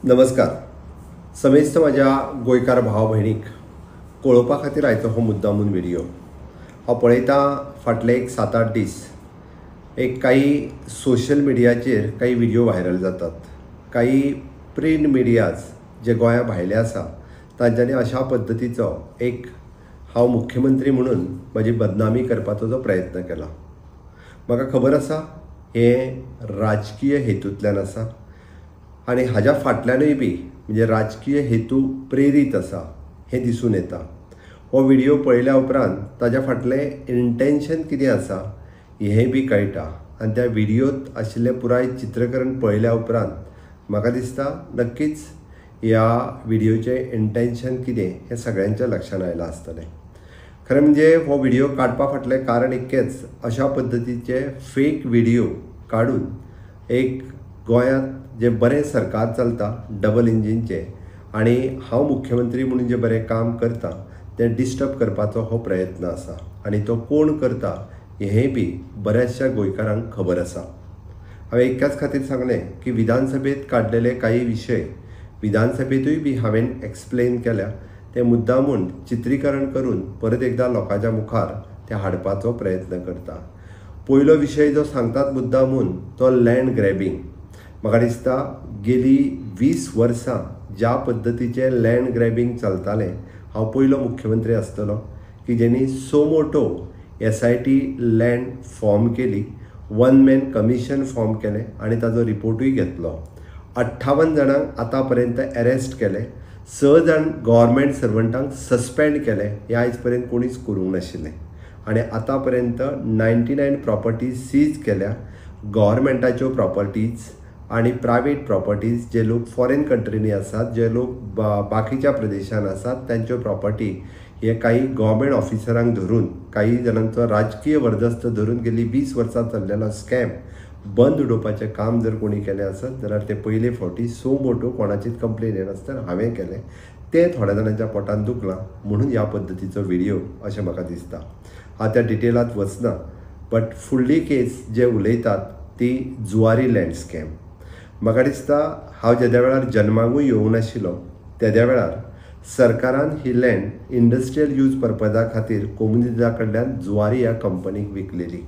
नमस्कार समेस्त माझ्या गोंयकार भाव भयणीक कळोवपा खातीर आयचो हो मुद्दामून व्हिडियो. हांव पळयतां फाटले एक 7-8 दीस एक काही सोशल मिडियाचेर काही व्हिडियो व्हायरल जातात. काही प्रिंट मिडियाज जे गोंया भायले आसा तांच्यांनी अशा पद्दतीचो एक हांव मुख्यमंत्री म्हणून म्हजी बदनामी करपाचो जो प्रयत्न केला. म्हाका खबर आसा हें राजकीय हेतूंतल्यान आसा आनी हाज्या फाटल्यानूय बी म्हणजे राजकीय हेतू प्रेरीत आसा हें दिसून येता. हो व्हिडियो पळयल्या उपरांत ताज्या फाटलें इंटेन्शन कितें आसा हें बी कळटा आनी त्या व्हिडियोत आशिल्लें पुराय चित्रकरण पळयल्या उपरांत म्हाका दिसता नक्कीच ह्या व्हिडियोचें इंटेन्शन कितें हें सगळ्यांच्या लक्षांत आयलां आसतलें. खरें म्हणजे हो व्हिडियो काडपा फाटलें कारण इतकेंच, अशा पद्दतीचे फेक व्हिडियो काडून एक गोंयांत जे बरें सरकार चलता डबल इंजिनचें आनी हांव मुख्यमंत्री म्हणून जें बरें काम करता तें डिस्टर्ब करपाचो हो प्रयत्न आसा आनी तो कोण करता हें बी बऱ्याचशा गोंयकारांक खबर आसा. हांवें एकाच खातीर सांगलें की विधानसभेंत काडलेले काही विशय विधानसभेंतूय बी हांवें एक्सप्लेन केल्या, ते मुद्दामून चित्रीकरण करून परत एकदां लोकांच्या मुखार ते हाडपाचो प्रयत्न करता. पयलो विशय जो सांगतात मुद्दामून तो लँड ग्रॅबींग. म्हाका दिसता गेली 20 वर्सां ज्या पद्दतीचें लँड ग्रॅबींग चलतालें, हांव पयलो मुख्यमंत्री आसतलो की जेणी suo motu SIT land form केली, वन मॅन कमिशन फॉर्म केलें आनी ताजो रिपोर्टूय घेतलो. 58 जाणांक आतां पर्यंत एरेस्ट केले, 6 जाण गव्हर्मेंट सर्वंटांक सस्पेंड केले, हें आयज पर्यंत कोणीच करूंक नाशिल्लें. आनी आतां पर्यंत 99 प्रॉपर्टीज सीज केल्या, गव्हर्मेंटाच्यो प्रॉपर्टीज आनी प्रायवेट प्रॉपर्टीज, जे लोक फॉरेन कंट्रीनी आसात, जे लोक बाकीच्या प्रदेशान आसात तांच्यो प्रॉपर्टी हे काही गव्हर्मेंट ऑफिसरांक धरून, काही जाणांचो राजकीय वर्दस्त धरून गेली 20 वर्सां चल्लेलो स्कॅम बंद उडोवपाचें काम जर कोणी केलें आसत जाल्यार ते पयले फावटी सो मोटो कोणाचीच कंप्लेन येनासतना हांवें केलें. तें थोड्या जाणांच्या पोटान दुखलां म्हणून ह्या पद्दतीचो व्हिडियो अशें म्हाका दिसता. हांव त्या डिटेलांत वचना, बट फुडली केस जे उलयतात ती जुवारी लँड स्कॅम. म्हाका दिसता हांव जेद्या वेळार जन्माकूय येवंक नाशिल्लो तेद्या वेळार सरकारान ही लँड इंडस्ट्रियल यूज पर्पजा खातीर कोमुनिदादा कडल्यान जुवारी ह्या कंपनीक विकलेली.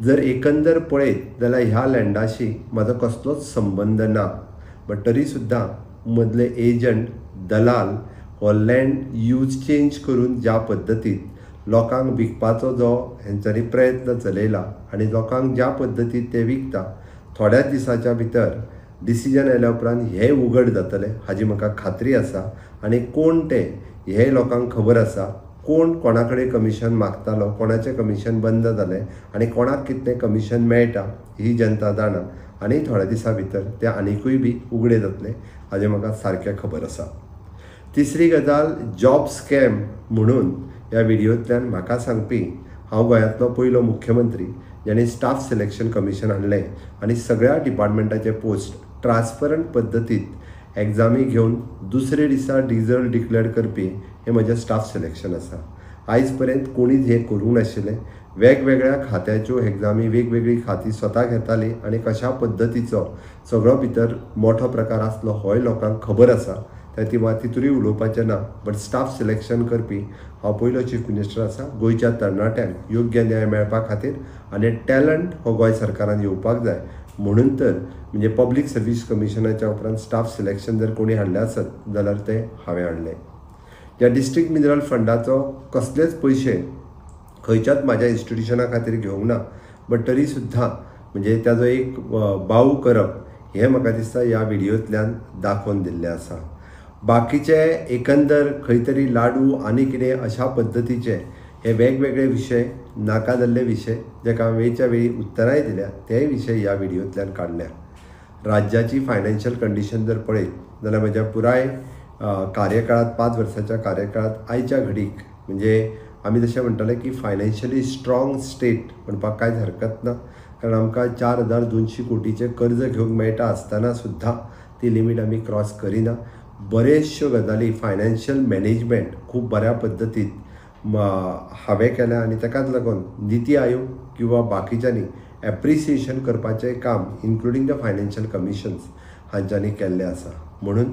जर एकंदर पळयत जाल्यार ह्या लँडाशी म्हाजो कसलोच संबंद ना, बट तरी सुद्दां मदले एजंट दलाल हो लँड यूज चेंज करून ज्या पद्दतीत लोकांक विकपाचो जो हेंच्यांनी प्रयत्न चलयला आनी लोकांक ज्या पद्दतीत ते विकता, थोड्याच दिसाच्या भितर डिसिजन आयल्या उपरांत हें उघड जातलें हाजी म्हाका खात्री आसा. आनी कोण ते हें लोकांक खबर आसा, कोण कोणा कडेन कमिशन मागतालो, कोणाचें कमिशन बंद जालें आनी कोणाक कितलें कमिशन मेळटा ही जनता जाणा आनी थोड्या दिसां भितर तें आनिकूय बी उगडे जातलें हाजें म्हाका सारकें खबर आसा. तिसरी गजाल, जॉब स्कॅम म्हणून ह्या व्हिडियोंतल्यान म्हाका सांगपी हांव गोंयांतलो पयलो मुख्यमंत्री ज्याणे स्टाफ सिलेक्शन कमिशन हाडलें आनी सगळ्या डिपार्टमेंटाचे पोस्ट ट्रान्सपरंट पद्दतीत एग्जामी घेवन दुसरे दिसा रिजल्ट डिक्लेअर करपी हें म्हजें स्टाफ सिलेक्शन आसा. आयज पर्यंत कोणीच हें करूंक नाशिल्लें. वेगवेगळ्या खात्याच्यो एग्जामी वेगवेगळीं खातीं स्वता घेतालीं आनी कशा पद्दतीचो सगळो भितर मोठो प्रकार आसलो होय लोकांक खबर आसा, त्या तितूय उलोवपाचें ना. बट स्टाफ सिलेक्शन करपी हांव पयलो चीफ मिनिस्टर आसा. गोंयच्या तरणाट्यांक योग्य न्याय मेळपा खातीर आनी टॅलंट हो गोंय सरकारान येवपाक जाय म्हणून तर म्हणजे पब्लीक सर्वीस कमिशनाच्या उपरांत स्टाफ सिलेक्शन जर कोणी हाडलें आसत जाल्यार तें हांवें हाडलें. ह्या डिस्ट्रिक्ट मिनरल फंडाचो कसलेच पयशे खंयच्याच म्हाज्या इन्स्टिट्युशना खातीर घेवंक ना, बट तरी सुद्दां म्हणजे ताजो एक बाऊ करप हें म्हाका दिसता ह्या व्हिडियोंतल्यान दाखोवन दिल्लें आसा. बाकीचे एकंदर खंय तरी लाडू आनी कितें अशा पद्दतीचे हे वेगवेगळे विशय, नाका जाल्ले विशय जेका वेळच्या वेळी उत्तरांय दिल्या तेय विशय ह्या व्हिडियोंतल्यान काडल्या. राज्याची फायनान्शियल कंडिशन जर पळयत जाल्यार म्हज्या पुराय कार्यकाळांत 5 वर्सांच्या कार्यकाळांत आयच्या घडीक म्हणजे आमी जशें म्हणटाले की फायनान्शियली स्ट्रॉंग स्टेट म्हणपाक कांयच हरकत ना, कारण आमकां 4200 कोटीचें कर्ज घेवंक मेळटा आसतना सुद्दां ती लिमीट आमी क्रॉस करिना. बऱ्याचश्यो गजाली फायनान्शियल मॅनेजमेंट खूब बऱ्या पद्दतीत हांवें केलें आनी ताकाच लागून निती आयोग किंवा बाकीच्यांनी एप्रिसिएशन करपाचें काम इन्क्लुडींग the financial commissions हांच्यांनी केल्लें आसा. म्हणून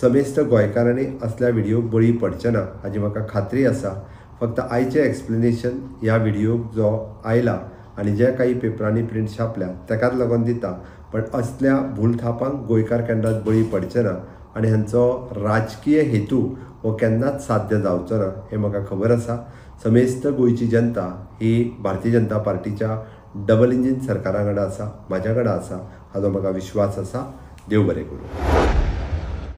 समेस्त गोंयकारांनी असल्या व्हिडियोक बळी पडचे ना हाजी म्हाका खात्री आसा. फक्त आयचें एक्सप्लेनेशन ह्या व्हिडियोक जो आयला आनी जे काही पेपरांनी प्रिंट छापल्या ताकाच लागून दिता, पण असल्या भूलथापांक गोंयकार केन्नाच बळी पडचे ना आनी हांचो राजकीय हेतू हो केन्नाच साध्य जावचो ना हें म्हाका खबर आसा. समेस्त गोंयची जनता ही भारतीय जनता पार्टीच्या डबल इंजीन सरकारा कडेन आसा, म्हाज्या कडेन आसा, हाजो म्हाका विश्वास आसा. देव बरें करूं.